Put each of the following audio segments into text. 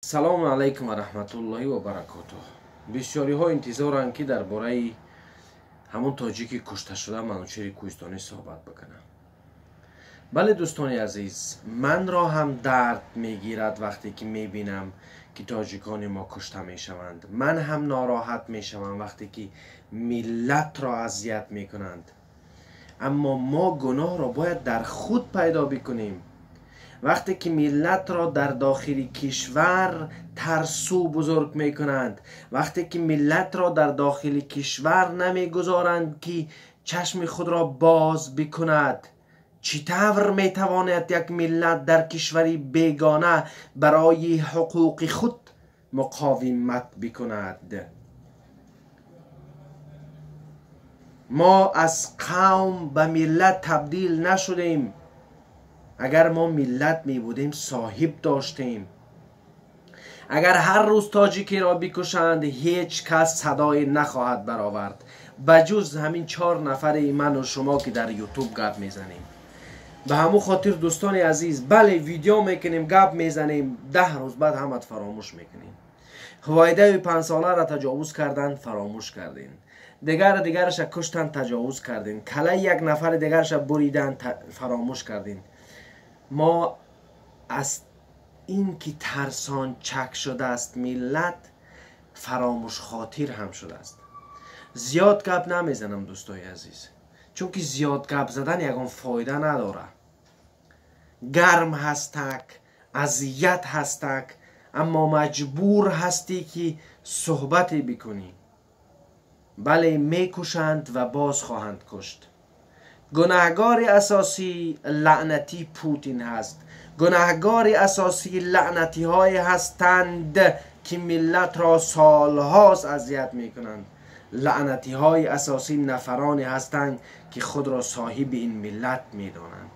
Салому алайкум ва раҳматуллоҳи ва баракотуҳ. Бисёриҳо интизоранд, ки дар бораи ҳамон тоҷики кушташуда Манучери Кӯҳистонӣ суҳбат бикунам. Бале, дӯстони азиз, манро ҳам дард мегирад, вақте ки мебинам, ки тоҷикони мо кушта мешаванд. Ман ҳам нороҳат мешавам, вақте ки миллатро азият мекунанд. Аммо мо гуноҳро бояд дар худ пайдо бикунем. Вақте ки миллатро дар дохили кишвар тарсу бузург мекунанд, вақте ки миллатро дар дохили кишвар намегузоранд, ки чашми худро боз бикунад, чӣ тавр метавонад як миллат дар кишвари бегона барои ҳуқуқи худ муқовимат бикунад? Мо аз қавм ба миллат табдил нашудем. Агар мо миллат мебудем, соҳиб доштем. Агар ҳар рӯз тоҷикиро бикушанд, ҳеҷ кас садое нахоҳад баровард, ба ҷуз ҳамин чор нафари ману шумо, ки дар Ютуб гап мезанем. Ба ҳамун хотир, дӯстони азиз, бале, видео мекунем, гап мезанем, 10 рӯз баъд ҳамат фаромӯш мекунем. Ҳувайдаи панҷсоларо таҷовуз карданд, фаромӯш кардем. Дигар дигараша куштанд, таҷовуз кардем. Калаи як нафари дигараша буриданд, фаромӯш кардем. Мо аз ин ки тарсончак шудааст миллат, фаромӯшхотир ҳам шудааст. Зиёд гап намезанам, дӯстои азиз, чунки зиёд гап задан ягон фоида надорад. Гарм ҳастак, азият ҳастак, аммо маҷбур ҳастӣ, ки суҳбате бикунӣ. Бале, мекушанд ва боз хоҳанд кушт. Гунаҳгори асосӣ лаънатӣ Путин ҳаст. Гунаҳгори асосӣ лаънатиҳое ҳастанд, ки миллатро солҳост азият мекунанд. Лаънатиҳои асосӣ нафароне ҳастанд, ки худро соҳиби ин миллат медонанд.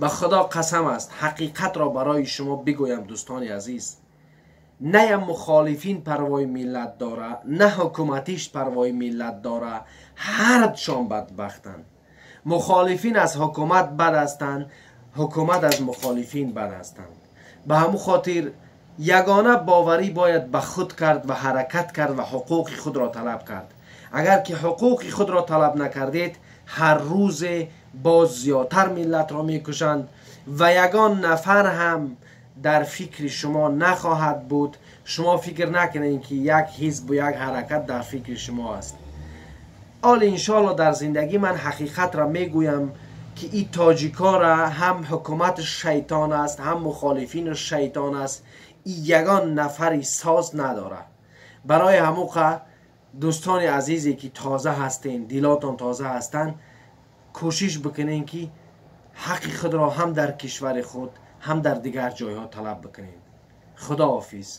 Ба Худо қасам аст, ҳақиқатро барои шумо бигӯям, дӯстони азиз: на мухолифин парвои миллат дора, на ҳукуматиш парвои миллат дора. Ҳардшон бадбахтанд. Мухолифин аз ҳукумат бад ҳастанд, ҳукумат аз мухолифин бад ҳастанд. Ба ҳамун хотир ягона боварӣ бояд ба худ кард ва ҳаракат кард ва ҳуқуқи худро талаб кард. Агар ки ҳуқуқи худро талаб накардед, ҳар рӯзе боз зиёдтар миллатро мекушанд ва ягон нафар ҳам дар фикри шумо нахоҳад буд. Шумо фикр накунед, ки як ҳизбу як ҳаракат дар фикри шумо аст. Ҳол иншоалло дар зиндагӣ ман ҳақиқатро мегӯям, ки и тоҷикора ҳам ҳукумати шайтон аст, ҳам мухолифини шайтон аст. И ягон нафари соз надорад. Барои ҳамуқа, дӯстони азизе, ки тоза ҳастен, дилотон тоза ҳастанд, кӯшиш бикунен, ки ҳаққи худро ҳам дар кишвари худ, ҳам дар дигар ҷойҳо талаб бикунед. Худоҳофиз.